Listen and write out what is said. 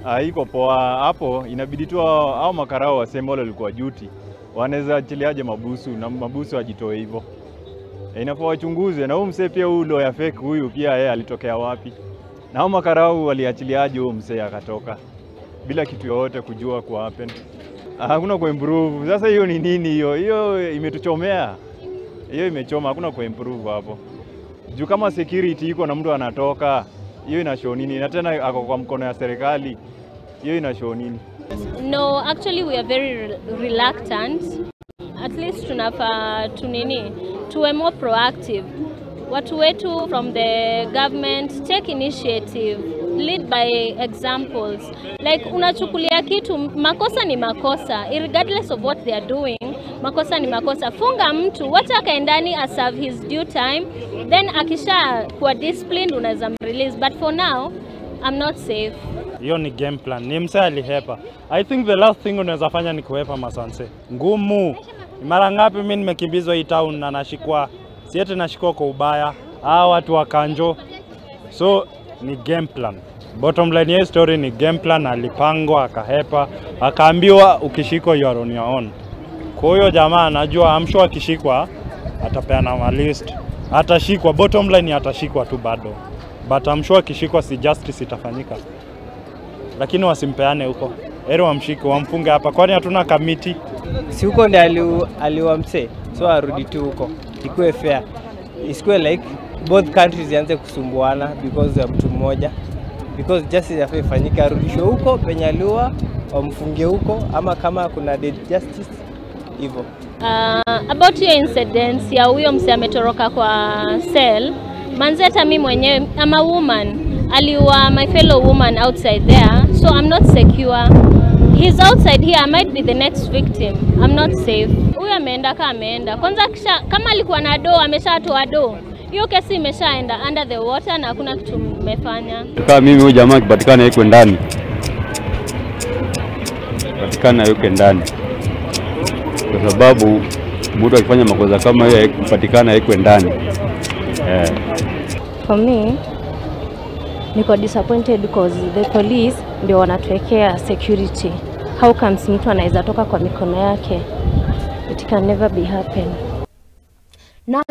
Haiko poa hapo, inabidi tu hao makarao waseme wale walikuwa duty. Wanaweza achiliaje mabusu na mabusu ajitoe hivyo. Inafaa wachunguze na huyu msee pia, huyu lawyer fake huyu pia yeye alitokea wapi? Na hao makarao waliachiliaje huyu msee akatoka bila kitu yoyote kujua kwa happen? Hakuna kuimprove. Sasa hiyo ni nini hiyo? Hiyo imetuchomea. Hiyo imechoma, hakuna kuimprove hapo. Juu kama security iko na mtu anatoka, hiyo ina show nini? Na tena ako kwa mkono ya serikali, hiyo ina show nini? No, actually we are very reluctant. At least tunafaa tunini, tuwe more proactive. Watu wetu from the government, take initiative, lead by examples. Like unachukulia kitu, makosa ni makosa, regardless of what they are doing, makosa ni makosa. Funga mtu, wacha akae ndani aserve his due time, then akisha kuwa disciplined unaweza release. But for now, I'm not safe. Hiyo ni game plan. Ni msee alihepa. I think the last thing unaweza fanya ni kuhepa masanse. Ngumu. Mara ngapi mimi nimekimbizwa hii town na nashikwa, si eti nashikwa kwa ubaya. Hawa watu wa kanjo. So ni game plan. Bottom line ya story ni game plan, alipangwa akahepa, akaambiwa ukishikwa you are on your own. Kwa hiyo jamaa anajua, I'm sure akishikwa atapeana ma list. Atashikwa, bottom line atashikwa tu bado. But I'm sure akishikwa si justice itafanyika. Lakini wasimpeane huko. Heri wamshike, wamfunge hapa. Kwani hatuna kamiti? Si huko ndiye aliwa msee, so arudi tu huko. Ikuwe fair. Isikuwe like both countries zianze kusumbuana because ya mtu mmoja. Because justice yafaa ifanyike, arudishwe huko penye aliua, wamfunge huko, ama kama kuna dead justice hivyo. About hiyo incident ya huyo msee ametoroka kwa cell, manze hata mimi mwenyewe, I'm a woman, aliua my fellow woman outside there, so I'm not secure. He's outside here, I might be the next victim. I'm not safe. Huyo ameenda kama ameenda. Kwanza kisha, kama alikuwa na do, ameshatoa do. Hiyo kesi imeshaenda under the water na hakuna kitu mmefanya. Kama mimi huyu jamaa akipatikana yuko ndani. Patikana yuko ndani. Kwa sababu mtu akifanya makosa kama hiyo kupatikana yuko ndani. For me, niko disappointed because the police ndio wanatuwekea security. How comes mtu anaweza toka kwa mikono yake? It can never be happen. Na